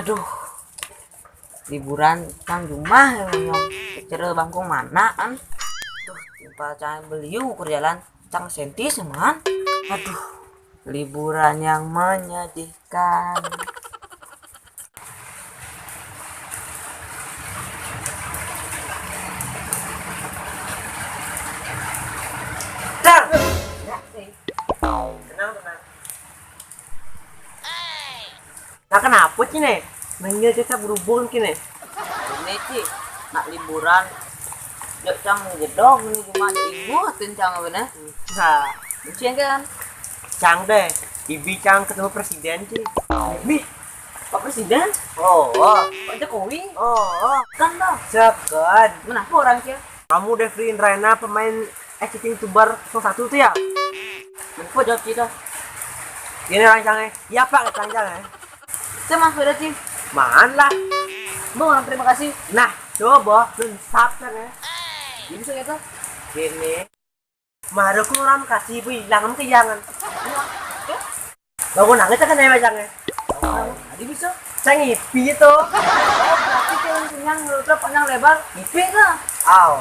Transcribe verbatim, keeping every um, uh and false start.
Duh, liburan cang jumah ya, Nyong. Kecil bangkung mana kan? Duh, timpal cang beliau ke jalan, cang sentis ya, man. Aduh, liburan yang menyedihkan. Dar! Tenang, tenang. Nah, kenapa, Ci, nih? Nanya kita berhubung, Ci, nih. Ini, Ci, nak liburan. Yuk, cang jedog ini cuma ingu atin cang apa nih? Nah, Cing kan? Cang deh, bibi cang ketemu presiden, Ci. Bih, Pak Presiden? Oh, oh. Pak Jokowi? Oh, oh. Kan, Bang. Second. Kenapa orang kia? Kamu Devri Indrayana, pemain acting tubar nol satu tuh ya? Kenapa jawab kita? Ini rancangnya. Iya, Pak, rancangnya. Saya Mas Ferdi. Mana lah? Bang, orang terima kasih. Nah, coba lu sap kan ya. Jadi bisa gitu. Gini. Maru ku orang kasih bu hilang ke jangan. Bangun nangis kan ya macamnya. Jadi bisa. Saya ngipi itu. Oh, berarti dia yang kenyang, menurut lo panjang lebar. Ngipi lah. Aw.